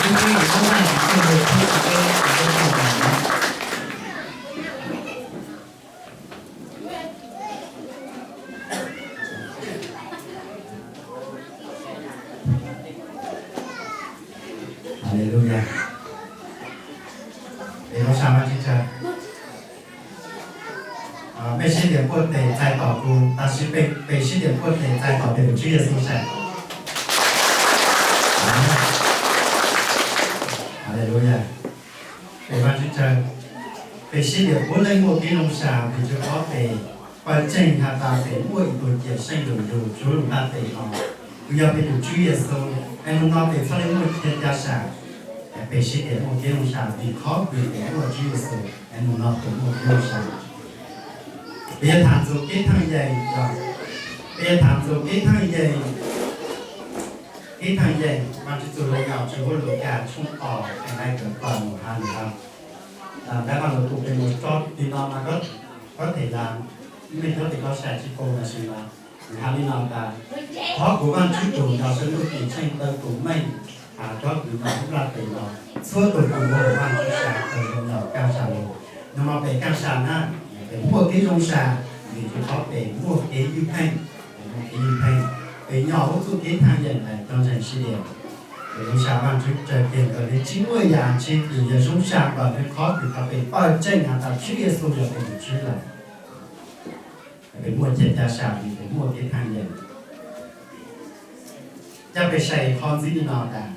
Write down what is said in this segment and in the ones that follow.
Haleluya. Peb lub sab mas tsis tsawg. Mej sib tias npuaj tes txais tos kuv, tab sis peb sib tias npuaj tes txais tos tus Tswv Yexus saib. Haleluya. Peb Vajtswv tsaug, peb sib tias puav leej muaj kev zoo sas vim rua qhov peb pawg tseeg has tas peb muaj ib tug Cawm Seej lug yug tsuv lug nplaj tes no, kws yog peb tus Tswv Yexus, es nub no peb txhaj le muaj kev ca sam. Peb sib tias muaj kev zoo sas vim qhov kws peb muaj Tswv Yexus, es nub no peb muaj kev zoo sas. Peb yuav thaam txug kev thaaj yeem, peb yuav thaam txug kev thaaj yeem, kev thaaj yeem Vajtswv txuj lug yog tsi huv Lukas tshooj ob nqai kaum plaub mus has li no. Nqai Vajluskub peb mus tso tim no mas koj, koj them las, mej cov tes koj sai tsis paub los sis mas, nws has li no tas, qhov kuv Vajtswb tug nrog sawv ntuj ceeb tsheej tau tus meej has cov kws nyob huv nplaj tes no, txhua tug kws muaj Vajtswv sam kawg zoo yog kaaj sam lug. Nub no peb kaaj sam na, peb muaj kev zoo sas vim rua qhov peb muaj kev ywj pheej, peb muaj kev ywj pheej, peb nyob huv txuj kev thaaj yeem lawm cov ntseeg sib tias peb zoo sas Vajtswv tsaug kawg nkaus li, tsi muaj yam dlaab tsi kws yuav zoo sas npaum li qhov kws thaum peb pawg tseeg has tas Tswv Yexus yog peb tus Tswv lawm. Peb muaj kev ca sam vim peb muaj kev thaaj yeem. Cov peb saib qhov ntxiv li no tas,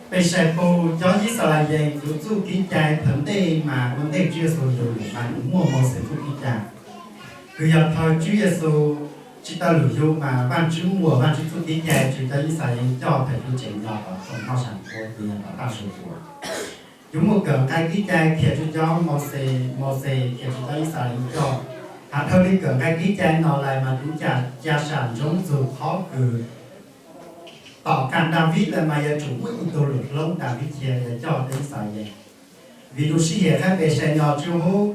peb saib puag cov Yixalayees yuav txuj kev cai thaum ntej mas ua ntej Tswv Yexus lug mas tsis muaj Mauxes txuj kev cai. Kws yog thaum Tswv Yexus tsis tau lug yug mas Vajtswv muaj Vajtswv txuj kev cai rua cov Yixalayees coj thaum tub ceev nyob tom tsoom noj sam ntuj kws yog tom qab sawv tuam. Yug muaj kawm nqai kev cai qhia rua cov Mauxes, Mauxes qhia rua cov Yixalayees coj. Has dhau li kawm nqai kev cai no lawm mas yug ca sam ntsoov txug qhov kws tom qab Daviv lawm mas yuav tsum muaj ib tug lug hloob Daviv thiab yuav coj cov Yixalayees. Vim lub sij hawm qhov peb saib nyob tsuas huv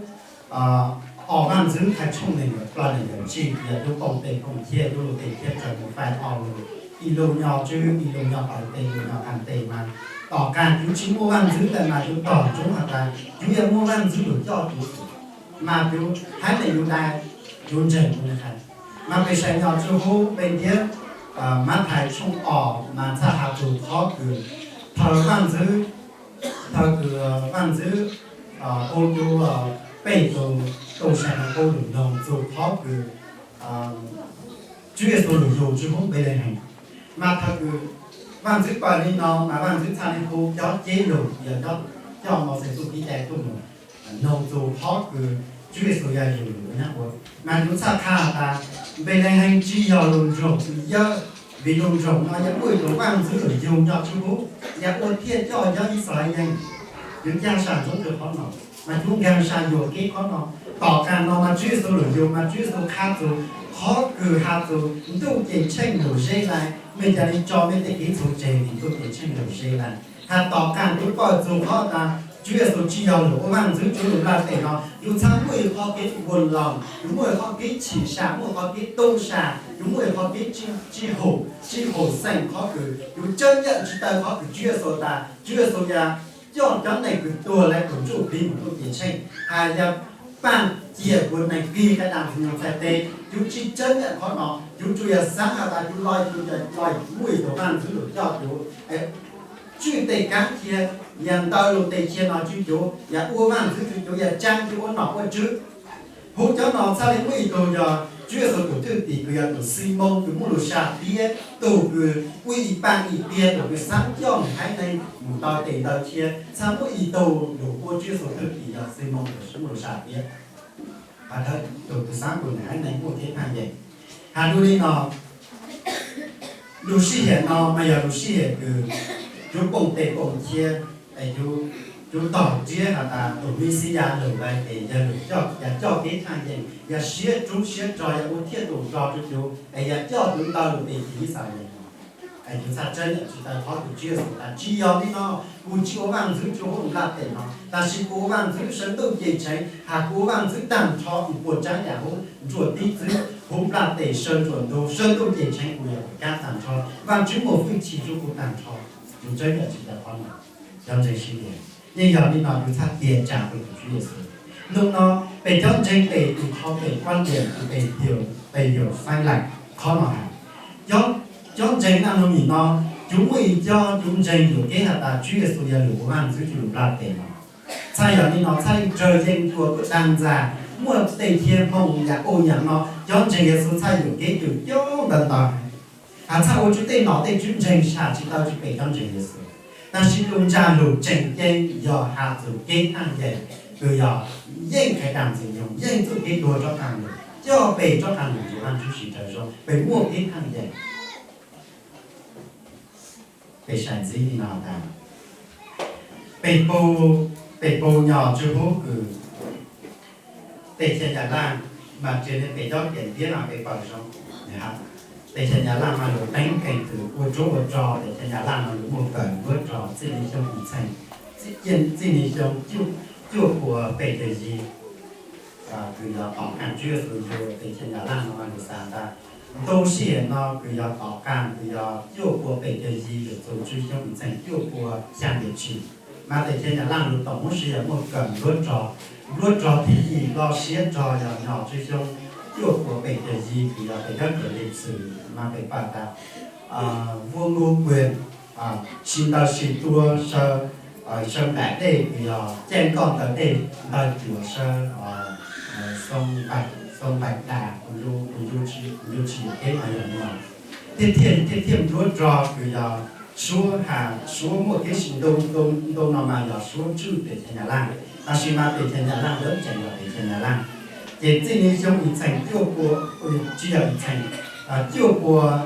Ob Vaj Ntxwv tshooj neeg nkaum plaub neeg nkaum tsib, yog tub poom tes poom chaw, tub lub tes chaw raws mus faib ob lub, ib lub nyob tswb, ib lub nyob tau tes, lub nyob qab tes mas, tom qab yug tsis muaj Vaj Ntxwv lawm mas yug tog ntsoov has tas yug yuav muaj Vaj Ntxwv lug coj yug, mas yug haiv neeg Yudas yug ntseeg ua le hais. Mas peb saib nyob tsuas huv peb ntiav Mathais tshooj ob mas txhaj has txug qhov kws thaum Vaj Ntxwv, thaum kws Vaj Ntxwv hu cov peb tug tub sab ntoo qub lug noog txug qhov kws Tswv Yexus lug yug tsuas huv Npelehees. Mas thaum kws Vaj Ntxwv pom li no mas Vaj Ntxwv txhaj li hu cov cev lug yog coj Mauxes txuj kev cai tuaj mus noog txug qhov kws Tswv Yexus yog yug lug ua nyab ua. Mas yug txhaj qha tas Npelehees tsis yog lug nroog kws yawg, vim lug nroog no yog muaj ib tug Vaj Ntxwv lug yug nyob tsuas huv, yog ua thiaj coj cov Yixalayees. Yug ca sam ntsoov rua qhov no, mas yug nkaag sam yuam kev qhov no. Tom qab no mas Tswv Yexus lug yug mas Tswv Yexus qha txug qhov kws has txug ntuj ceeb tsheej lug zeb lawm, mej ca li tso mej tej kev txhum tseg vim ntuj ceeb tsheej lug zeb lawm. Has tom qab yug pom txug qhov tas Tswv Yexus tsis yog lug ua Vaj Ntxwv tsuas lug nplaj tes no, yug txhaj muaj ib qhov kev npuag loos, yug muaj ib qhov kev chim sam, muaj qhov kev tu sam, yug muaj ib qhov kev tsis, tsis haum xeeb qhov kws yug tseeb yam tsis tau qhov kws Tswv Yexus tas Tswv Yexus yog coj cov neeg kws tuag lawm tug ntsuj plig mus ntuj ceeb tsheej, has yog paaj ciam kuv neeg kig qab dlaag ntxwg nyoog txhais tes. Yug tsis tseeb yam qhov no, yug tsuas yog xaav has tas yug lug, yug lug muaj ib tug Vaj Ntxwv lug coj yug. Tswj tej kaav chaw, yog ntaus lug tej chaw no tswj yug, yog ua Vaj Ntxwv tswj yug, yog tsaa yug ua nom ua tswv. Huv cov no txhaj li muaj ib tug yog Tswv Yexus tus thwj tim kws yog tus Ximoos kws muaj lub sab tiab, tug kws ua ib paaj ib tiag, tug kws xaav coj nws haiv neeg mus ntaus tej ntaus chaw, txhaj muaj ib tug lug ua Tswv Yexus thwj tim yog Ximoos tus muaj lub sab tiab. Has tug kws xaav kuas nws haiv neeg muaj kev thaaj yeem. Has dlua li no, lub sij hawm no mas yog lub sij hawm kws yug poom tej poom chaw, es yug tog nrhiav has tas tus Mexiyas lug lawm es yog lug coj, yog coj kev thaaj yeem, yog siab rub siab rog, yog ua thiaj tus rog rua yug, es yog coj yug ntaus lug tej chaw Yixalayees no. Es yug txhaj tseeb yam tsis tau qhov kws Tswv Yexus tas tsis yog li no, kuv tsis ua Vaj Ntxwv tsuas huv nplaj tes no, tab sis kuv ua Vaj Ntxwv sawv ntuj ceeb tsheej, has kuv ua Vaj Ntxwv taag nrho, kuv puas tsaab yam huv nruab tib txwv, huv nplaj tes, sawv nruab ntug, sawv ntuj ceeb tsheej, kuv yog kab taag nrho, Vaajtswv muaj hwj chim rua kuv taag nrho. Yus tseeb yog tsis tau qhov no, cov ntseeg sib tiag. Yeej yog li no yus txhaj tiag tsaam rua tus Tswv Yexus. Nub no peb cov ntseeg peb tus qhov peb kuab tias peb, peb yuav faib laim qhov no has. Cov ntseeg naj nub nim no, cov muaj ib cov cov ntseeg yuam kev has tas Tswv Yexus yog lwm tus vaaj ntxwv cuj lug nplaj teb no. Txhaj yog li no txhaj raws yeej tua tuaj dag ntxag, muaj tej thiaj hmoo yam ua yam no, cov ntseeg Yexus txhaj yuam kev tws coob ntau ntau. Has txhaj ua tswv tej nom tej tswv ntseeg sam tsis tau tswv peb cov ntseeg Yexus. Tab sis lub ntsaj lug tseem ceeb yog has txug kev thaaj yeem, kws yog yeej qhia dag ntxwg nyoog, yeej txuj kev tuag tsob qaag lug, coj peb tsob qaag lug rua vaaj ntxwv sib raug zoo, peb muaj kev thaaj yeem. Peb saib ntxiv li no tas, peb pab, peb pab nyom tswv huv kws teb chaws Nyab Laj, mas tsi le peb cov kiav ntiab no peb pom zoo, teb chaws Nyab Laj mas lug teeb keeg kws ua tsuab ua rog, teb chaws Nyab Laj no lug muaj kawm nruab rog txij le xyoo ib txheem, txij le xyoo cuaj puas peb caug yim, kws yog tom qaab Tswv Yexus yug teb chaws Nyab Laj no mas lug xaav tas ntu sij hawm no kws yog tom qaab kws yog cuaj puas peb caug yim lug txug tswv xyoo ib txheem cuaj puas xyaa caum tsib, mas teb chaws Nyab Laj lug tom huv si yog muaj kawm nruab rog, nruab rog thib yim lub siab rog yog nyom tswv xyoo cuaj puas peb caug yim kws yog peb cov kiav le xwm mas peb pom tas vua Ngô Quyền, sim ntawd sim tua saw, saw nplaim dej kws yog caij nkoj ntawm dej ntawd cuam saw, Sông Bạch Đà, kuv yuav tsis yuam kev mas yog no. Thiab thiaj, thiaj thiaj nruab rog kws yog suab has, suab muaj kev sib ntu, ntu no mas yog suab tswj teb chaws Nyab Laj, tab sis mas teb chaws Nyab Laj lawv tseem yog teb chaws Nyab Laj. Ces txij le xyoo ib txheem cuaj puas, tsis yog ib txheem, cuaj puas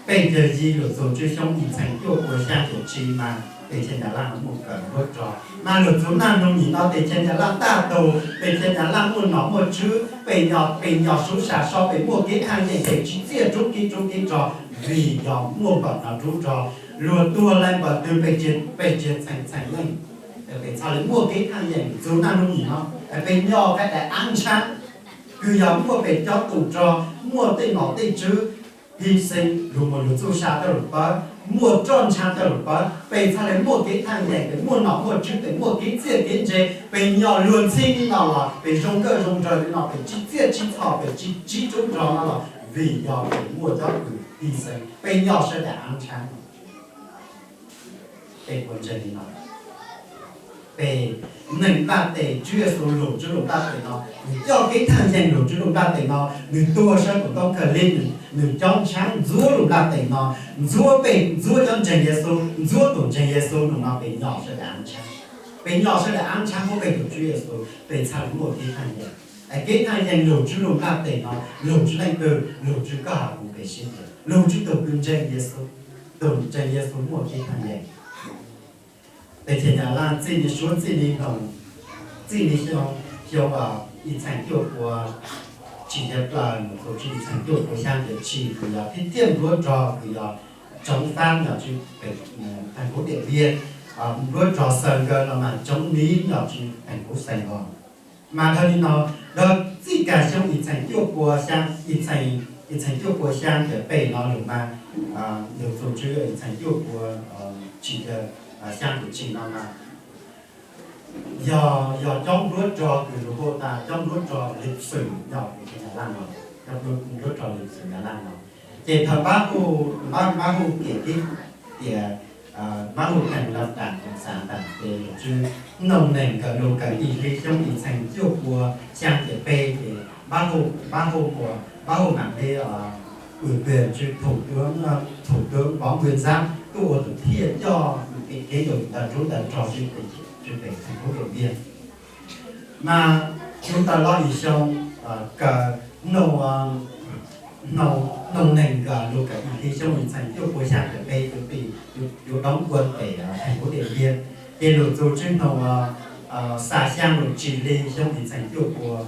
peb caug yim lug txug tswv xyoo ib txheem cuaj puas xyaa caum tsib mas teb chaws Nyab Laj muaj kawm nruab rog. Mas lug txug naj nub nim no teb chaws Nyab Laj tag tug, teb chaws Nyab Laj muaj nom muaj tswv, peb nyom, peb nyom sub sam so, peb muaj kev thaaj yeem, peb tsis txiaj rub kev, rub kev rog, vim yog muaj npaum no rub rog, luag tuag le npaum twg peb tsis, peb tsis txheem, txheem leej, peb txhaj le muaj kev thaaj yeem txug naj nub nim no. Peb nyom qhov daim av ntshaab kws yog muaj peb cov tug rog, muaj tej nom tej tswv, hy sinh, lug muag lug txuj sa coj lug pawv, muaj roj ntsha coj lug pawv, peb txhaj le muaj kev thaaj yeem, peb muaj nom muaj tswv, peb muaj kev txiaj kev ntse, peb nyom luag ntxhi li no los, peb zoo nkauj zoo nraug li no, peb tsis txiaj tsis txhom, peb tsis tsib rub rog no los, vim yog peb muaj cov kws hy sinh, peb nyom sawv daws av ntshaab. Peb puas ntseeg li no? Peb, neeg nplaj teb, Tswv Yexus lug tswv lug nplaj teb no, nwg coj kev thaaj yeem lug tswv lug nplaj teb no, nwg tuag sab tus ntoo khaws li, nwg cov ntshaab ntxuav lug nplaj teb no, ntxuav peb, ntxuav cov ntseeg Yexus, ntxuav tus ntseeg Yexus nub no peb nyom sawv daws av ntshaab. Peb nyom sawv daws av ntshaab puab peb tus Tswv Yexus, peb txhaj le muaj kev thaaj yeem. Es kev thaaj yeem lug tswv lug nplaj teb no lug tswv leej twg? Lug tswv koj hab kuv peb sib tiag, lug tswv tug kws ntseeg Yexus, tug ntseeg Yexus muaj kev thaaj yeem. Teb chaws Nyab Laj txij le suab txij le, txij le xyoo, xyoo ib txheem cuaj puas tsis caug plaws mus txug ib txheem cuaj puas xyaa caum tsib kws yog thiaj thiaj nruab rog kws yog chống Pháp nyom tswv peb, thành phố Điện Biên, nruab rog Sài Gòn no mas chống Mỹ nyom tswv thành phố Sài Gòn. Mas dhau li no, dhau txij kag xyoo ib txheem cuaj puas xyaa, ib txheem, ib txheem cuaj puas xyaa caum peb no lug mas, lug txug tswv ib txheem cuaj puas tsis caug, xyaa caum tsib no mas yog, yog cov nruab rog kws lug hu tas cov nruab rog lịch sử nyom teb chaws Nyab Laj no, cov nruab rog lịch sử Nyab Laj no. Ces thaum Pab Huj, Pab Huj kev kib tias, Pab Huj kheev los tas kuv xaav tas ces lug tswv noog neeg kawm lug kawm ib hli xyoo ib txheem cuaj puas xyaa caum peb ces Pab Huj, Pab Huj, Pab Huj mam li ua kws tswv thủ tướng, thủ tướng Võ Nguyên Giáp tuaj ua tus thiaj coj kev, kev lug ntawm nruab ntawm rog tswv pem, tswv pem thành phố Điện Biên. Mas yug tau lub ib xyoo, kawm noog, noog neeg kawm lug kawm ib hli xyoo ib txheem cuaj puas xyaa caum peb, yuav, yuav đóng quân pem thành phố Điện Biên. Ces lug txug tswv noog xa xyaa lug tsib hli xyoo ib txheem cuaj puas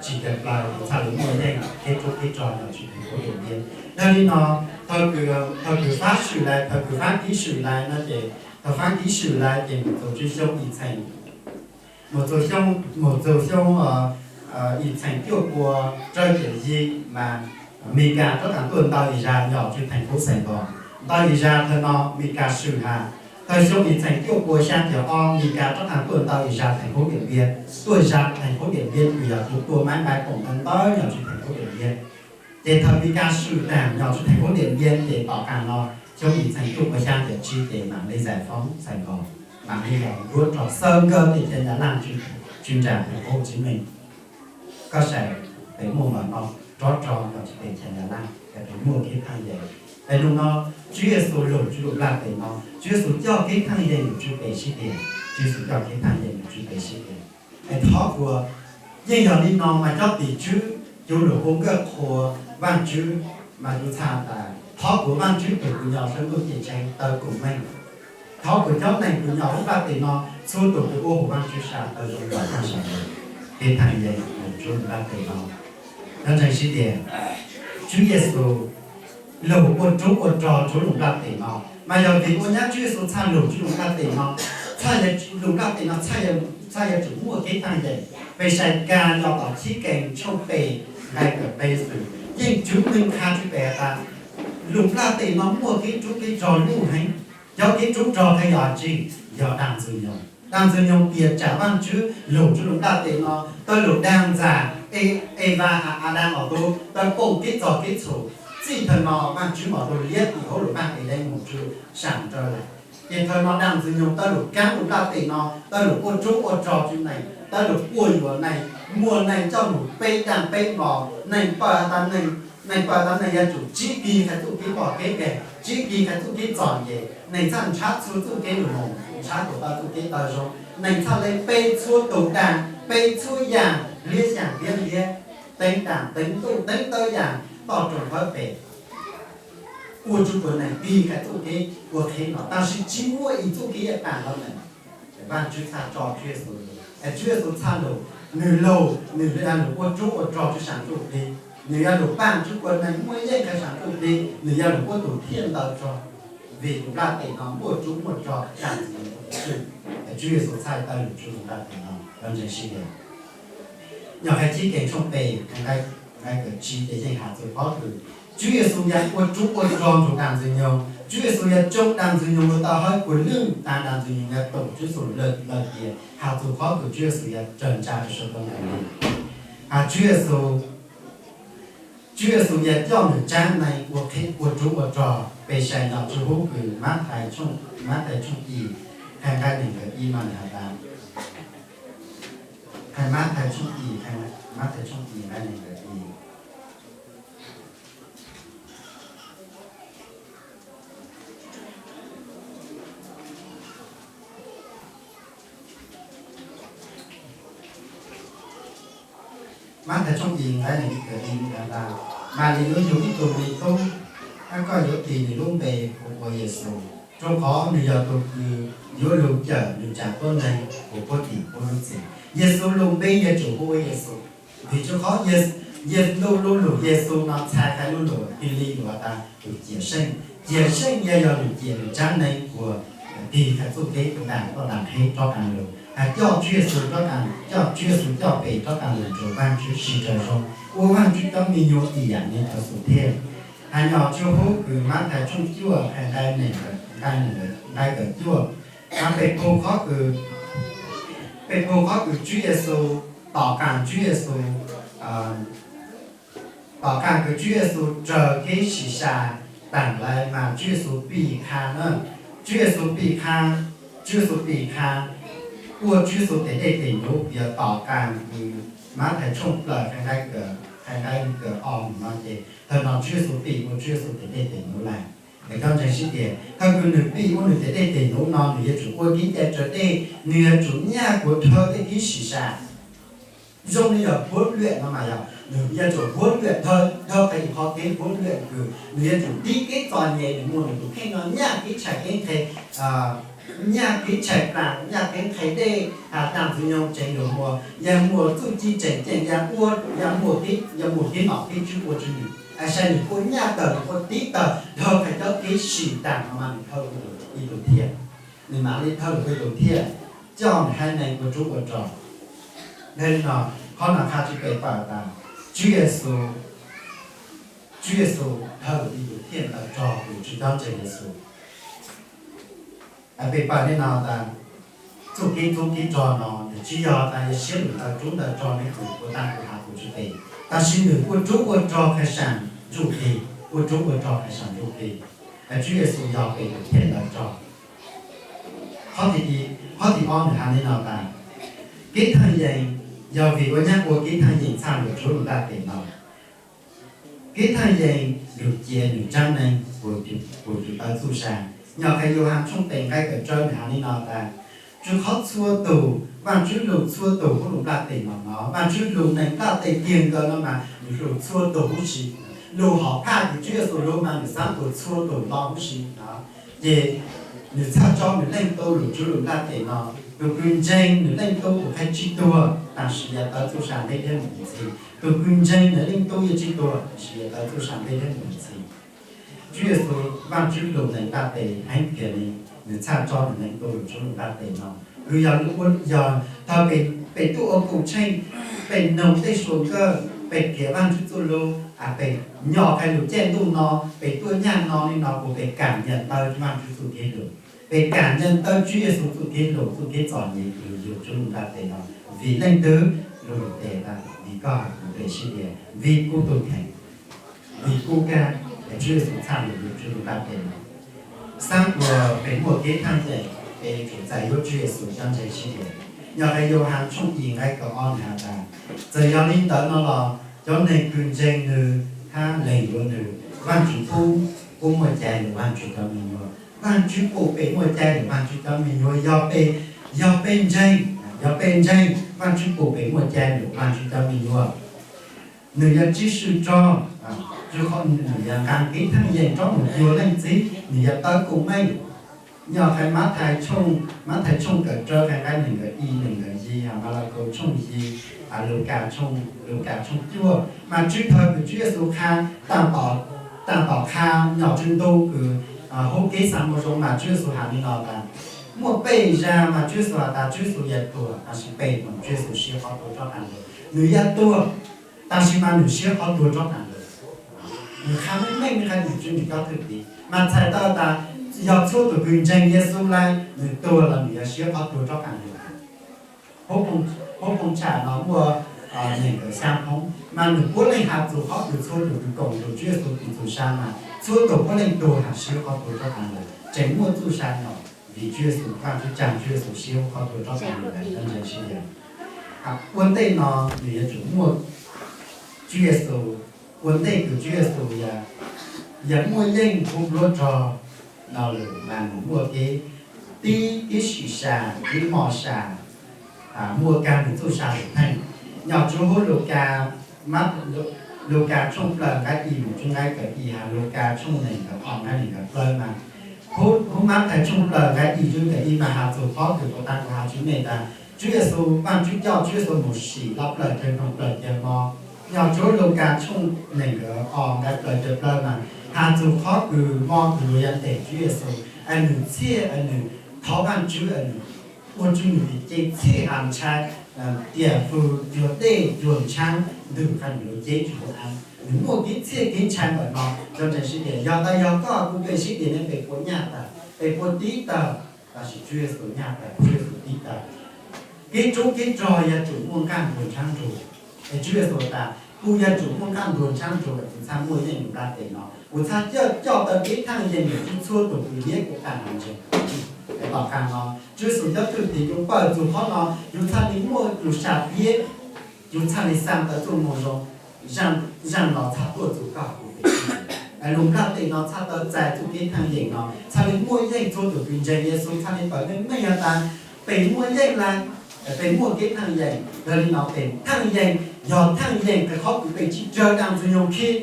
tsis caug plaws, txhaj le muaj yeej kev rub kev rog nyom tswv thành phố Điện Biên. Dhau li no, thaum kws Fab Swm lais, thaum kws Fab Kib Swm lais no ces, thaum Fab Kib Swm lais ces mus txug tswv xyoo ib txheem, mus txug xyoo, mus txug xyoo ib txheem cuaj puas rau caum yim mas Amelikas rov qab tuaj ntaus Israel nyom tswv thành phố Sài Gòn. Tau Is Zas thaum no Mis Kas swm has, thaum xyoo ib txheem cuaj puas xya caum ob Mis Kas rov qab tuaj tau Is Zas theem qub Diam Npiab, tuaj Is Zas theem qub Diam Npiab uas yog tus tua maib nqai koom ntawv ntawv nyob tswv theem qub Diam Npiab. Ces thaum Mis Kas swm tag nyob tswv theem qub Diam Npiab ces tom qab no xyoo ib txheem cuaj puas xya caum tsib ces mam li zais foob xais nkaus, mam li los nruab rog xawb nkawd tej chaw Nyab Laj tswv nram theem qub Hồ Chí Minh. Koj saib, pem muaj los no rov rog los tsis pem chaw Nyab Laj, pem muaj kev thaj yeeb. Pem hnub no Tswv Yexus lug tswv lug nplaj teb no, Tswv Yexus coj kev thaj yeeb lug tswv pem sib tias, Tswv Yexus coj kev thaj yeeb lug tswv pem sib tias. Es thov kuas yeej yog li no mas cov tim tswv, cov lug ua nkawj qhua Vaajtswv mas yus txhaj tas thov kuas Vaajtswv tus kws nyob saum ntuj ceeb tsheej tau koom meej. Thov kuas cov neeg kws nyob lub nplaj teb no txhua tus kws ua hauv Vaajtswv sab tau zoo los tag sam kev thaj yeeb lug tswv lug nplaj teb no. Nyob ntseeg sib tias, Tswv Yexus lug ua rub ua rog tswv lug nplaj teb no, mas yog vim ua nyab Tswv Yexus txhaj lug tswv lug nplaj teb no, txhaj lug nplaj teb no txhaj yuav tsum muaj kev thaj yeeb. Peb saib Kas los tom Chivkees tshooj peb nqai kaum peb xwb, yeej tswv neeg qha tswv pem has tas lug nplaj teb no muaj kev rub kev rog luj heev. Cov kev rub rog thiaj yog tsi? Yog dlaag Ntxwg Nyoog. Dlaag Ntxwg Nyoog tias tsam Vaajtswv lug tswv lug nplaj teb no, tau lug dag ntxas, Eva has Adas los tub tau koom kev txog kev txhum. Txij thaum no Vaajtswv los tau liab tim hauv lug vaaj Edees moog tswv saam nraud lawm. Ces thaum no dlaag Ntxwg Nyoog tau lug kaab lug nplaj teb no, tau lug ua rub ua rog tswv neeg, tau lug quas yuam neeg, muaj neeg coj lug peb dlaaj peb mos, neeg paws tas neeg, neeg paws tas neeg yuav tsum tsib kis qhais txuj kev pom kev nkeeg, tsib kis qhais txuj kev txom nyem, neeg txhaj nrhav txhua txuj kev lug moog, nrhav kuas tau txuj kev tau zoo, neeg txhaj le pe txhua tug daag, pe txhua yaam, liab yaam liab liab, teev daam teev ntuj teev tawb yaam toj roob hawb pes, ua tswv puas neeg kis qhais txuj kev ua qhev no, tab sis tsi muaj ib txuj kev yav taag hov neeg. Vaajtswv txhaj tso Tswv Yexus lug, es Tswv Yexus txhaj lug, nwg lug, nwg yuav lug ua rub ua rog tswv saam ntuj plig, nwg yuav lug paaj tswv puas neeg muaj yeej qhais saam ntuj plig, nwg yuav lug ua tug thiaj ntawd rog, vim lug nplaj teb no muaj rub muaj rog dlaag Ntxwg Nyoog txhaj lug, Tswv Yexus txhaj tau lug tswv lug nplaj teb no. Nyob ntseeg sib tias, nyob qhov Chivkees tshooj peb nqai kaum tsib ces yeej has txug qhov kws Tswv Yexus yog ua rub ua rog nrug dlaag Ntxwg Nyoog, Tswv Yexus yog tsoo dlaag Ntxwg Nyoog lug tau hawb puas lwj taag, dlaag Ntxwg Nyoog yog toom Tswv Yexus lawm tias, has txug qhov kws Tswv Yexus yog raug ntsa rua suav dlawg ntawd. Has Tswv Yexus, Tswv Yexus yog coj nwg tsaab neeg ua qhev ua rub ua rog. Peb saib nyob tswv huv kws Mathais tshooj, Mathais tshooj ib, qhov nqai neeg nkaum ib mas nwg has tas, qhov Mathais tshooj ib, qhov Mathais tshooj ib nqai neeg nkaum ib. Mathais tshooj ib nqai neeg nkaum ib has tas, Malis yuav yug ib tug me tub, hab koj yuav tis nwg lub npe hu ua Yexus, rua qhov nwg yog tug kws yuav lug cawm nwg tsaam tuab neeg huv puab tim puab lub txim. Yexus lug npe yuav tsum hu ua Yexus, vim rua qhov Yes, Yes, lub, lub lug Yexus no txhais hais lub lug Hibru has tas tug Ciam Seej. Ciam Seej yog, yog lug ciam lug tsaab neeg uas tig txug txuj kev daag, toj daag qheb rov qaab lug, has coj Tswv Yexus rov qaab, coj Tswv Yexus coj peb rov qaab lug nrug Vaajtswv sib raug zoo, ua Vaajtswv cov me nyuam ib yaam le cov xub thiab. Has nyob tswv huv kws Mathais tshooj cuaj, has nqai neeg, nqai neeg, nqai kawm cuaj, has peb pum qhov kws, peb pum qhov kws Tswv Yexus, tom qaab Tswv Yexus, tom qaab kws Tswv Yexus raug kev sim sam taag lawm mas Tswv Yexus pim qha na, Tswv Yexus pim qha, Tswv Yexus pim qha, ua Tswv Yexus tes dej tes nub, yog tom qaab kws Mathais tshooj plaws, has nqai kawm, has nqai kawm ob no ces thaum no Tswv Yexus pim ua Tswv Yexus tes dej tes nub lawm. Es koj ntseeg sib tias thaum kws nwg pim ua nwg tes dej tes nub no nwg yuav tsum ua kev cai raws dej, nwg yuav tsum nyaj kuas dhau tej kev sim sam. Zoo le yog huab luam no mas yog nwg yuav tsum huab luam dhau, dhau qhov ib qhov kev huab luam kws nwg yuav tsum tiv kev txom nyem, nwg muaj nwg tus kheej no nyaj kev tshai kev nqhe, nyaj kev tshai plaas, nyaj kev nqhe dej, has dlaag Ntxwg Nyoog tseem lug muaj, yog muaj txuj ci tseem ceeb, yog ua, yog muaj kev, yog muaj kev nom kev tswv ua rua nwg, has saib nwg kuj nyaj tawg, nwg kuj tiv tawg dhau qhov cov kev sim taag no mas nwg dhau lug ib tug thiab, nwg mam le dhau lug ib tug thiab, coj nwg haiv neeg ua rub ua rog. Yog le no, qhov no qha tswv peb pum tas Tswv Yexus, Tswv Yexus dhau lwm tus thiaj ntawd rog tus tsis cob ntseeg Yexus. Peb pom li no tas, txuj kev txuj kev rog no nws tsis yog tas yog siab lug ntawd rub ntawd rog neb tus ua tag tus hav tus tsis tes, tab sis nws ua rub ua rog khais sam ntsuj plig, ua rub ua rog khais sam ntsuj plig. Tswv Yexus yog peb tus thiaj ntawd rog. Qhov thib ib, qhov thib ob nws hais li no tas, kev thaaj yees yog vim ua nyab ua kev thaaj yees txhaj lug rua lub nplaj teb no. Kev thaaj yees lug cia nws tsaab neeg puv tawv txuj sa. Nyob qhov Yauhas tshooj peb nqai kawm tsawb nws hais li no tas, tsw qhov txhua tug, Vaajtswv lug txhua tug huv lub nplaj teb no no, Vaajtswv lug neeg nplaj teb tiag nkaus no mas nws lug txhua tug huv si. Lug hom phaj kws Tswv Yexus lug mas nws xaav tuag txhua tug lo huv si no. Ces nws txhaj tso nws leej tub lug tsw lub nplaj teb no. Tug kws ntseeg nws leej tub kuj qha tsi tuag, tab sis yuav tawv txuj sa ntev thiab mus ntxhi. Tug kws ntseeg nws leej tub yuav tsi tuag, tab sis yuav tawv txuj sa ntev thiab mus ntxhi. Tswv Yexus, Vaajtswv lug neeg nplaj teb heev kiag li, nws txhaj tso nws leej tub lug tsw lub nplaj teb no. Kws yog lub, yog thaus peb tuaj ua kuv tsheej, peb noog tej suas nkawj, peb kiav Vaajtswv txuj lug, peb nyob qha lub caij ntuj no, peb tuaj nyaj no li no kuj peb kaam nyam ntawv Vaajtswv txuj kev lug. Peb kaam nyam ntawv Tswv Yexus txuj kev lug, txuj kev txom nyem kws yug tsw lub nplaj teb no. Vim leej twg? Lug lug tes tas, vim koj hab kuv peb sib dias, vim kuv tug kheev, vim kuv kag, es Tswv Yexus txhaj lug yug tsw lub nplaj teb no. Xaav ua peb muaj kev thaaj yeem, peb yuav tsum txais yuav Tswv Yexus cov ntseeg sib dias. Nyob qhov Yauhas tshooj ib nqai kaum ob nws has tas, txawm yog li ntawd no los cov neeg kws ntseeg nws hab lees yuav nws, Vaajtswv pub, pub muaj cai lug Vaajtswv cov me nyuam. Vaajtswv pub peb muaj cai lug Vaajtswv cov me nyuam, yog peb, yog peb ntseeg, yog peb ntseeg, Vaajtswv pub peb muaj cai lug Vaajtswv cov me nyuam. Nws yuav tsib swb rog, nws yuav nqaa kev thaaj yeem rov mus cuag leej txiv, nws yuav tawv kuj meej. Nyob qhov Mathais tshooj, Mathais tshooj kawm rau qhov nqai neeg nkaum ib, neeg nkaum yim, Malakaus tshooj yim, Lukas tshooj, Lukas tshooj cuaj, mas tswv thawj kws Tswv Yexus qha, taag tom qha nyob tswv ntuj kws huv kev xaa moo zoo mas Tswv Yexus has li no tas, muaj peb zag mas Tswv Yexus has tas Tswv Yexus yuav tuag, tab sis peb no Tswv Yexus siab qhov tuag rov qaab lug. Nws yuav tuag, tab sis mas nws siab qhov tuag rov qaab lug. Nws qha meej meej qha nws tswv nws cov thwj tim mas txhais tau tas yog txhua tug kws ntseeg Yexus lawm, nws tuag los nws yuav siab qhov tuag rov qaab lug. Huv phoob tsam no muaj neeg nkaum xyaa phoob, mas nws puav leej has txug qhov kws txhua tug kws koom lug Tswv Yexus tim txuj sa mas txhua tug puav leej tuag has siab qhov tuag rov qaab lug, tseem muaj txuj sa no. Vim Tswv Yexus, Vaajtswv tsaa Tswv Yexus siab qhov tuag rov qaab lug lawm, cov ntseeg sib dias. Ua ntej no nws yuav tsum muaj Tswv Yexus, ua ntej kws Tswv Yexus yog muaj yeej huv npluav rog no lawm mas nws muaj kev tib, kev sim sam, kev mos sam, muaj kag nws txuj sa lug theej. Nyob tswv huv Lukas, Lukas tshooj plaws nqai ib mus tswv nqai kaum ib, has Lukas tshooj neeg nkaum ob nqai neeg nkaum plaws mas, huv Mathais tshooj plaws nqai ib tswv nqai ib mas has txug qhov kws kuv taag kuv has tswv mej tas Tswv Yexus, Vaajtswv coj Tswv Yexus mus sim lub plawg chaw noog plawg chaw mo. Nyob tswv Lukas tshooj neeg nkaum ob nqai plaws chaw plaws mas has txug qhov kws mo kws luag yuav ntes Tswv Yexus, es nws txhiaj, es nws thov Vaajtswv, es nws ua tswv nws ces txhiaj has ntshai tias fwj cuag dej cuag ntshav ntws qha nws lub cev tsis huv av. Nws muaj kev txhiaj kev ntshai ntawm no, cov ntseeg sib dias, yog tas yog koj kuv peb sib dias ne peb puas nyaj tawm, peb puas tib tawm? Tab sis Tswv Yexus nyaj tawm, Tswv Yexus tib tawm. Kev rub kev rog yuav tsum muaj nqaj ntuag ntshav ntsug. Es Tswv Yexus tas kuv yuav tsum muaj nqaj ntuag ntshav ntsug es kuv txhaj muaj yeej lub nplaj teb no, kuv txhaj coj, coj tau kev thaaj yeem rua txhua tug kws liab kuv qaab ntseeg. Es tom qaab no Tswv Yexus cov thwj tim yug pawg txug qhov no, yug txhaj li muaj lub sab piab, yug txhaj li xaa tau txuj moo zoo. Zaaj no txhaj tuaj txug koj kuv peb, lub nplaj teb no txhaj tau txais txuj kev thaaj yeem no, txhaj li muaj yeej txhua tug kws ntseeg Yexus txhaj li pawg meej meej yog tas peb muaj yeej lawm, peb muaj kev thaaj yeem. Yog li no peb thaaj yeem, yog thaaj yeem rua qhov kws peb tsi raug dlaab ntxwg nyoog khib.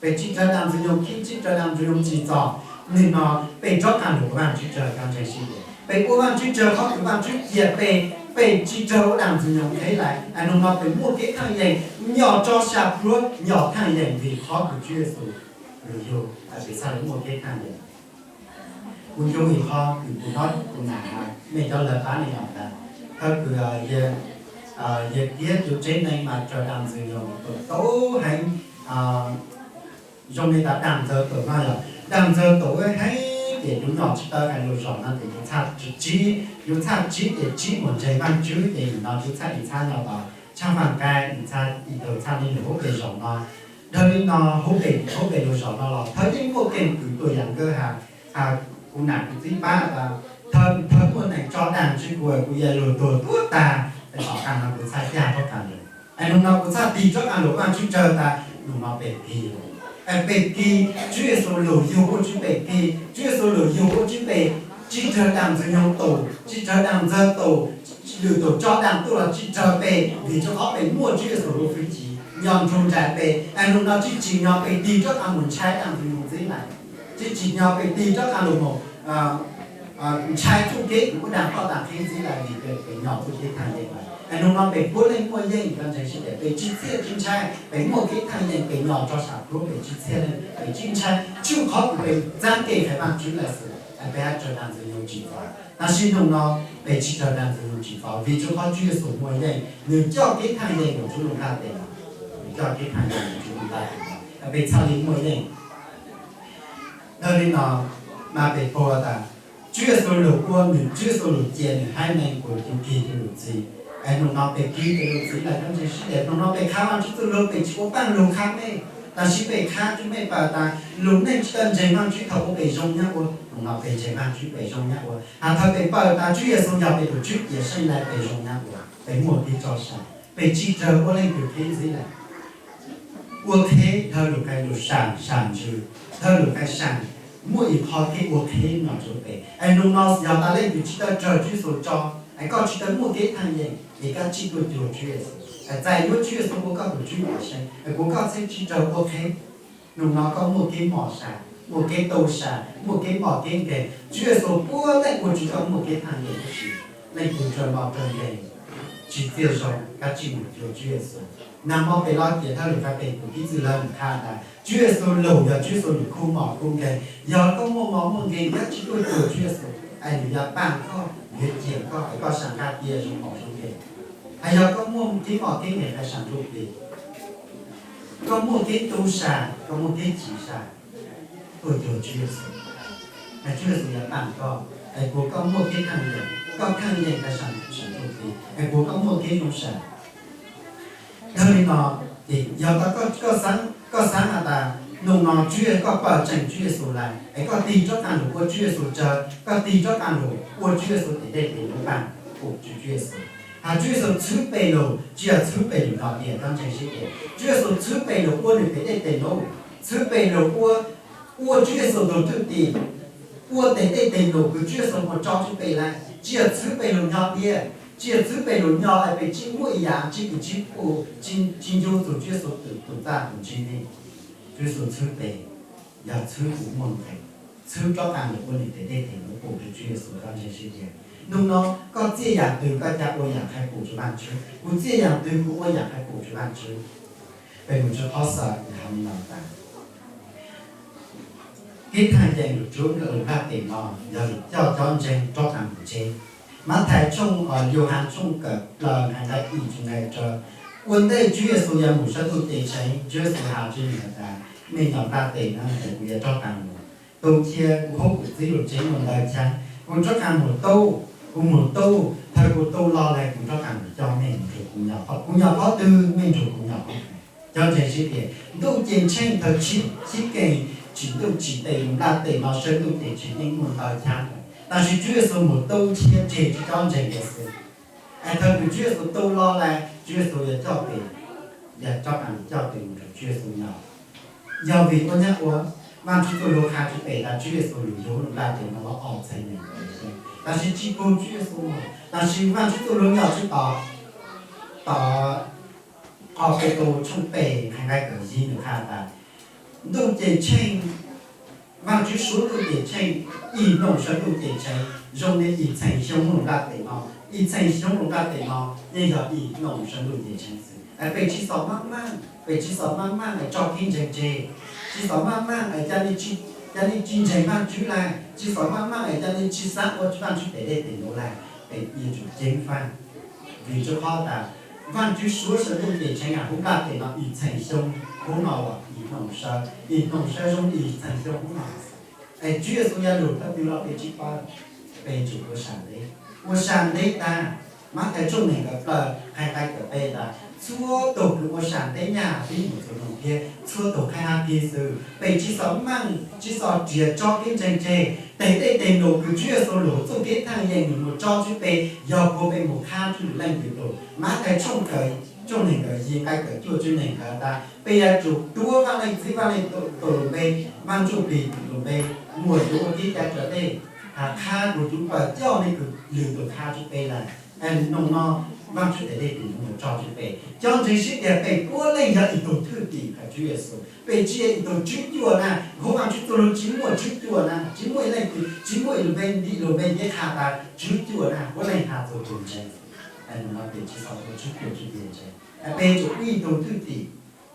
Peb tsi raug dlaab ntxwg nyoog khib, tsi raug dlaab ntxwg nyoog tsim txom, nwg no peb rov qaab lug ua Vaajtswv tswv, cov ntseeg sib dias. Peb ua Vaajtswv tswv qhov kws Vaajtswv cia peb, peb tsi raug dlaab ntxwg nyoog khib lawm. Nwg no peb muaj kev thaaj yeem, nyob rua sab pluag nyob thaaj yeem vim qhov kws Tswv Yexus lug yug, peb txhaj li muaj kev thaaj yeem. Kuv nco ib qho kws kuv nov kuv nam has mej cov lawv pab li no tas, thaum kws yawg Kiab tus tsev neeg mas raug dlaab ntxwg nyoog tau heev, Zoo li tas daag ntxawg taum no yog daag ntxawg taum heev ces yus nyom tsis tau hais lus zom no ces yus txhaj tsib, yus txhaj tsib ces tsib mus ntseeg Vaajtswv ces nim no yus txhaj ib txhab nyob tau tshaj faaj nqai, ib tug txhaj li nws huv pes zom no. Dhau li no, huv pes lug zom no los thawj yeej muaj keeb kwm tuaj yaam nkawd has, has kuv nam kuv txiv pab tas, thawj muaj neeg tso daag ntsib kuv, kuv yog lug tuag tuab tag, es tom qaab no kuv txhaj yaj rov qaab lug. Es nub no kuv txhaj tig rov qaab lug, Vaajtswv tsawg tas nub no peb kig lug. Es peb kig, Tswv Yexus lug yug ua tswv peb kig, Tswv Yexus lug yug ua tswv peb tsi raug daag ntxwg nyoog taum, tsi raug daag ntxawg taum, lwm tus tso daag tuaj los tsi raug peb, vim rua qhov peb muaj Tswv Yexus lug fwj chim nyob nrug nraim peb. Es nub no tsi tsim nyog peb tig rov qaab mus ntshai daag ntxwg nyoog ntxiv lawm, tsi tsim nyog peb tig rov qaab lug mus ntshai txuj kev kws puab daag toj daag qhib ntxiv lawm, vim peb nyom txuj kev thaaj yeeb lawm. Es nub no peb puav leej muaj yeej, cov ntseeg sib txia, peb tsi txhiaj tsi ntshai, peb muaj kev thaaj yeeb, peb nyom rua sam pluab, peb tsi txhiaj, peb tsi ntshai, tsi ua qhov kws peb txav kev hais Vaajtswv lawm xwb, es peb hab raug daag ntxwg nyoog tsim txom. Tab sis nub no peb tsi raug daag ntxwg nyoog tsim txom, vim rua qhov Tswv Yexus muaj yeej, nws coj kev thaaj yeeb lug rua lub nplaj teb no, nws coj kev thaaj yeeb lug rua lub nplaj teb no, es peb txhaj li muaj yeej. Dhau li no mas peb paub tas Tswv Yexus lug ua, nws Tswv Yexus lug cia nws haiv neeg kuas yug kig lug txi. Es nub no peb kig lug txi lawm, cov ntseeg sib txia, nub no peb qha Vaajtswv txuj lug, peb tsi ua paaj lug qha mej, tab sis peb qha rua mej pab tas lub neej tsi tau ntseeg Vaajtswv thaum ub peb zoo nyab ua, nub no peb ntseeg Vaajtswv peb zoo nyab ua. Has thaum peb pab tas Tswv Yexus yog peb tug Tswv Caiv Seej Lais peb zoo nyab ua, peb muaj kev tso sam, peb tsi raug ua leej twg qhib ntxiv lawm. Ua qheb dhau lug kais lug sam, sam ntsws, dhau lug kais sam, muaj ib qhov kev ua qheb no rua peb. Es nub no yog tas leej twg tsi tau raug Tswv Yexus tso, es koj tsi tau muaj kev thaaj yeeb, es koj tsi tuaj cuag Tswv Yexus, es txais yuav Tswv Yexus ua koj tug Tswv Caiv Seej, es kuas koj txhaj tsi raug ua qheb. Nub no koj muaj kev mos sam, muaj kev tu sam, muaj kev mos kev nkeeg, Tswv Yexus puav leej ua rua koj muaj kev thaaj yeeb huv si. Leej twg raug mos raug nkeeg, tsi txia zoo koj tsi mus cuag Tswv Yexus. Naag mo peb lub caij dhau lug kais peb tug piv txwv lawm nws qha tas Tswv Yexus lug yog Tswv Yexus lug khu mos khu nkeeg. Yog koj muaj mos muaj nkeeg koj tsi tuaj cuag Tswv Yexus, es nws yuav paaj koj, yuav ciam koj, es koj sam nqaj tiaj zoo mos zoo nkeeg. Hos yog koj muaj kev mos kev nkeeg kais sam ntuj plig, koj muaj kev tu sam, koj muaj kev chim sam, tuaj cuag Tswv Yexus, es Tswv Yexus yuav paaj koj, es kuas koj muaj kev thaaj yeeb, koj thaaj yeeb kais sam, sam ntuj plig, es kuas koj muaj kev zoo sam. Dhau li no, ces yog tas koj, koj xaav has tas nub no Tswv Yexus, koj pab tseem Tswv Yexus lawm, es koj tig rov qaab lug ua Tswv Yexus tsawg, koj tig rov qaab lug ua Tswv Yexus tes dej tes nub paaj, ua Tswv Yexus. Has Tswv Yexus txhwb pes lug, tsi yog txhwb pes lug nyob tiag, cov ntseeg sib txia, Tswv Yexus txhwb pes lug ua nws tes dej tes nub, txhwb pes lug ua, ua Tswv Yexus tug thwj tim, ua tes dej tes nub kws Tswv Yexus muab tso tsua peb lawm, tsi yog txhwb pes lug nyob tiag, tsi yog txhwb pes lug nyob es peb tsi muaj ib yaam tsi pum tsi pum, tsi ncu txug Tswv Yexus tug txaj tug ntsig ne. Tswv Yexus txhwb pes, yog txhwb kuas muaj nqe, txhwb rov qaab lug ua nws tes dej tes nub pum rua Tswv Yexus, cov ntseeg sib txia. Nub no koj txhiaj yaam twg koj ca ua yaam qha pum rua Vaajtswv, kuv txhiaj yaam twg kuv ua yaam qha pum rua Vaajtswv. Peb mus rua qhov xaus has li no tas, kev thaaj yeeb lug rua lub nplaj teb no yog lug coj cov ntseeg rov qaab mus tsev. Mathais tshooj, Yauhas tshooj kawm plaws nqe ib txug nqe rau. Ua ntej Tswv Yexus yuav mus sab ntuj ceeb tsheej, Tswv Yexus has rua nws tas, mej nyob nplaj teb no es kuv yuav rov qaab mus. Tu cia kuv huv kuv txiv lub tsev mus ntaus chaw, kuv rov qaab mus tu, kuv mus tu, thaum kuv tu lug lawm kuv rov qaab mus coj mej mus nrug kuv nyob, kuv nyob qhov twg mej nrug kuv nyob qhov ntawd. Cov ntseeg sib txia, ntuj ceeb tsheej thaum sib keeb tsim ntuj tsim teb lub nplaj teb no sab ntuj ceeb tsheej yeej muaj ntaus chaw lawm, tab sis Tswv Yexus mus tu cia tseg rua cov ntseeg lawm xwb. Es thaum kws Tswv Yexus tu lug lawm Tswv Yexus yuav coj peb, yuav rov qaab coj peb mus nrug Tswv Yexus nyob. Yog vim ua nyab ua, Vaajtswv txuj lug has rua peb tas Tswv Yexus lug yug lub nplaj teb no los ob txheej nees nkaum xyoo, tab sis tsi pum Tswv Yexus moog. Tab sis Vaajtswv txuj lug nyob tsi tau, tau qhov Petus tshooj peb nqe kawm yig nws has tas, ntuj ceeb tsheej, Vaajtswv suav ntuj ceeb tsheej ib nub sab ntuj ceeb tsheej zoo le ib txheej xyoo lub nplaj teb no, ib txheej xyoo lub nplaj teb no yeej yog ib nub sab ntuj ceeb tsheej xwb. Es peb tsi xav maaj maaj, peb tsi xav maaj maaj es tso kev ntseeg tseg, tsi xav maaj maaj es ca le tsi ntseeg Vaajtswv lawm, tsi xav maaj maaj es ca le tsi xaav ua Vaajtswv tes dej tes nub lawm, peb yuav tsum ceev faj. Vim rua qhov tas Vaajtswv suav sawv ntuj ces tshee yam huv nplaj tes no ib txheem xyoo huv no, ib hnub sawv, ib hnub sawv zoo ib txheem xyoo huv no. Es Tswv Yexus yog lug thawj tug los peb tsis paub, peb tsum ua sam ntev, ua sam ntev tag. Mathais tshooj neeg nqawm plaws qhia nqai kawm peb tas txhua tug kws ua sam ntev nyaj pib mus txug noo thiab txhua tug qhia hab kig xwb, peb tsis xav meej tsis xav riam tso kev ntseeg tseg. Tes dej tes num kws Tswv Yexus lug txuj kev thaaj yeem nws mus tso tswv peb, yog puab peb mus qha tswv lwm leej twg tug. Mathais tshooj neeg nqawm yim nqai kawm cuaj tswv neeg nqawm tas peb yuav tsum tuav Vaaj Leej Txiv Vaaj Leej Tub lug npe, Vaaj Ntsuj Plig lug npe, muaj tus ua kev cai raws dej, has qha kuv cuv pawg coj nej kws lwm tug qha tswv peb lawm. Es noo no Vaajtswv tes dej tes num mus tso tswv peb, cov ntseeg siab tias peb puav leej yog ib tug thwj tim hab Tswv Yexus, peb tsis yog ib tug tswv cuaj na. Huv Vaajtswv txuj lug tsis muaj tswv cuaj na, tsis muaj ib leej twg, tsis muaj ib lub npe, ntim lub npe ntiav qha tas tswv cuaj na, puav leej has txug tug ntseeg. Es noo no peb tsis xav ua tswv cuaj tswv peb ntseeg, peb tsum ua ib tug thwj tim,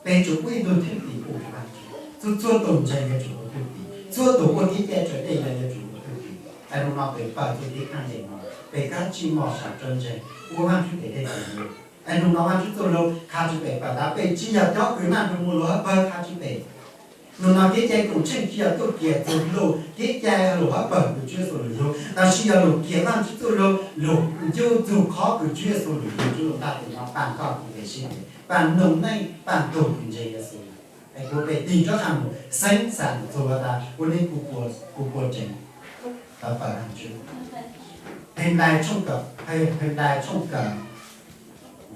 peb tsum ua ib tug thwj tim ua Vaajtswv. Txhua txhua tug ntseeg yuav tsum ua thwj tim, txhua tug ua kev cai raws dej los yuav tsum ua thwj tim. Es noo no peb pawg txuj kev thaaj yeem no, peb kav tsij mos sam rua ntseeg ua Vaajtswv tes dej tes num. Es noo no Vaajtswv txuj lug qha tswv peb pawg tas peb tsis yog cov kws naj nrug mus lug hab pawg qha tswv peb. Noo no kev cai koom tsheej tsis yog tuaj kiag txug lug kev cai lug hab pawg kws Tswv Yexus lug yug, tab sis yog lug kiag Vaajtswv txuj lug, lug yug txug qhov kws Tswv Yexus lug yug, Tswv lug nqaj tes no paaj koj kuv peb sib tes, paaj noog neej, paaj tug kws ntseeg Yexus. Es kuv peb tig rov qab mus xeeb xam txug has tas ua le kuv puas tseem pawg Vaajtswv. Henplais tshooj kawm, Henplais tshooj kawm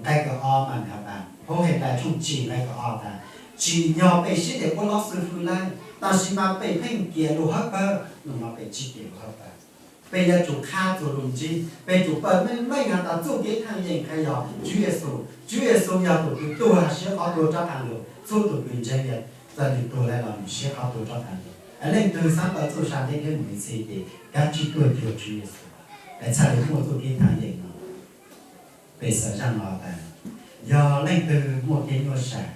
nqai kawm ob mas has tas, huv Henplais tshooj tsib nqai kawm ob tas, tsim nyog peb sib tes ua lub xwb fwj lawm, tab sis mas peb pheej kiag lug hab pawg, noo no peb tsis kiag lug hab pawg. Peb yuav tsum qha txug lug ntsib, peb tsum pawg meej meej has tas txuj kev thaaj yeem qha yog Tswv Yexus, Tswv Yexus yog tug kws tuag has siab qhov tuag rov qab lug, txhua tug kws ntseeg yog txawm nwg tuag lawm los nwg siab qhov tuag rov qab lug. Leej twg xaav pawg txuj sa ntev thiab mus ib txhis ces kav tsij tuaj cuag Tswv Yexus, es txhaj le muaj txuj kev thaaj yeem no. Peb xav zaaj no tas, yog leej twg muaj kev nyuaj sab,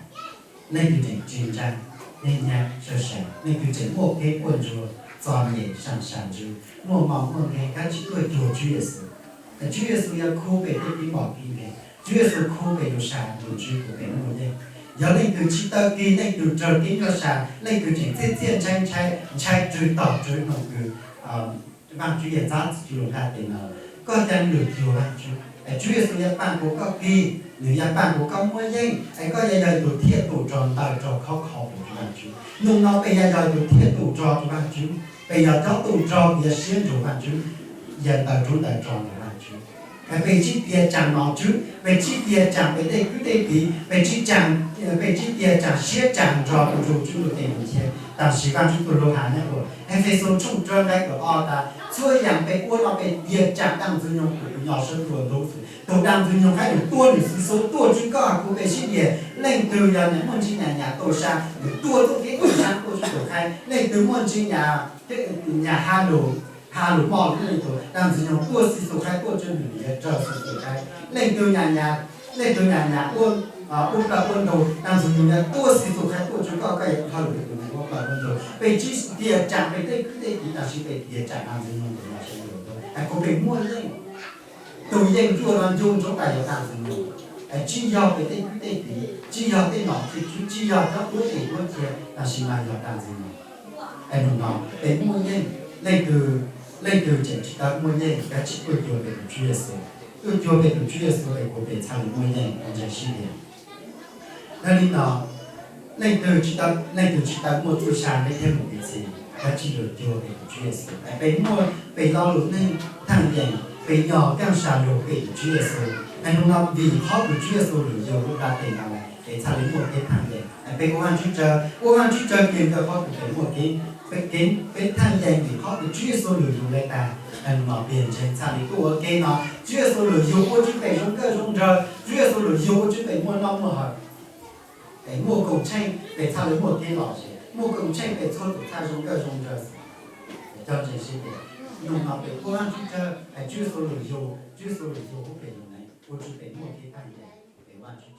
leej twg tseem tsi ntsaag, nyaj nyaj sab sab, leej twg tseem muaj kev quaj ntsuag, txom nyem saam saam ntsws, muaj mob muaj nkeeg, kav tsij tuaj cuag Tswv Yexus. Tswv Yexus yuav khub peb tej kev mob kev nkeeg, Tswv Yexus khub peb lub sab lub ntsws kuas peb muaj yeej. Yog leej twg tsis tau kis, leej twg raug kev nyuaj sab, leej twg tseem txhiaj txhiaj ntshai ntshai, ntshai rwg tom rwg noog kws Vaajtswv yog txab tsi lug nqaj tes no, koj ca lug cuag Vaajtswv es Tswv Yexus yuav paaj kuas koj kis, nwg yuav paaj kuas koj muaj yeej, es koj yuav yog ib tug thiaj tug rog ntaus rog khov kho rua Vaajtswv. Noo no peb yuav yog ib tug thiaj tug rog rua Vaajtswv, peb yog cov tug rog kws yuav siab nrug Vaajtswv, yuav ntaus rog ntaus rog nrug Vaajtswv. Es peb tsis tiag tsaam nom tswv, peb tsis tiag tsaam peb tej kwv tej tij, peb tsis tsaam, peb tsis tiag tsaam siab tsaam nrog rua Tswv lub teb lub chaw. Tab sis Vaajtswv txuj lug has nyob huv Efexus tshooj rau nqai kaum ob tas, txhua yaam peb ua no peb tiag tsaam dlaab Ntxwg Nyoog kws nyob sab ntuj ntug xwb. Tug dlaab Ntxwg Nyoog hab nwg tuab nwg xwv xub tuaj tswv koj kuv peb sib tes. Leej twg yog nyam muaj ntsig nyam nyam tau sab, nwg tuaj txuj kev tau sab tuaj tswv tug qhaib. Leej twg muaj ntsig nyam, nyam ha lug, ha lug mob lug, leej tug dlaab Ntxwg Nyoog tuab xwv xub qhaib tuaj tswv nwg, nwg yuav raug xwv xub qhaib. Leej twg nyam nyam, leej twg nyam nyam ua, ua plawg ua ntug, dlaab Ntxwg Nyoog yuav tuab xwv xub qhaib tuaj tswv koj, koj yuav ha lug ua plawg ua ntug. Peb tsis tiag tsaam peb tej kwv tej tij, tab sis peb tiag tsaam dlaab Ntxwg Nyoog kws nyob sab ntuj ntug, es kuas peb muaj yeej. Tug yeej cuaj no ncu ntsoov tas yog dlaab Ntxwg Nyoog, es tsis yog peb tej kwv tej tij, tsis yog tej nom tej tswv, tsis yog cov tuab teg tuab ceg, tab sis mas yog dlaab Ntxwg Nyoog. Es noo no peb muaj yeej. Leej twg, leej twg tseem tsis tau muaj yeej, kav tsij tuaj cuag peb tug Tswv Yexus. Tuaj cuag peb tug Tswv Yexus es kuas peb txhaj le muaj yeej ua ntseeg sib tes. Yog li no, leej twg tsis tau, leej twg tsis tau muaj txuj sa ntev thiab mus ib txhis, kav tsij lug cuag peb tug Tswv Yexus es peb muaj peb lo lus neej thaaj yeem, peb nyob kaaj sa lug peb tug Tswv Yexus. Es noo no vim qhov kws Tswv Yexus lug yug lub nplaj teb no lawm, peb txhaj le muaj kev thaaj yeem. Es peb ua Vaajtswv tsawg, ua Vaajtswv tsawg kis kawg qhov kws peb muaj kev, peb kev, peb thaaj yeem vim qhov kws Tswv Yexus lug yug le tag. Es noo no peb ntseeg txhaj le tuaj ua ke no, Tswv Yexus lug yug ua tswv peb zoo nkauj zoo nraug, Tswv Yexus lug yug ua tswv peb muaj noj muaj haus. Es muaj koom tsheej peb txhaj le muaj kev lom zem, muaj koom tsheej peb txhua tus txhaj zoo nkauj zoo nraug. Cov ntseeg sib tes, noo no peb ua Vaajtswv tsawg, es Tswv Yexus lug yug, Tswv Yexus lug yug huv peb lub neej ua tswv peb muaj kev thaaj yeem, peb ua Vaajtswv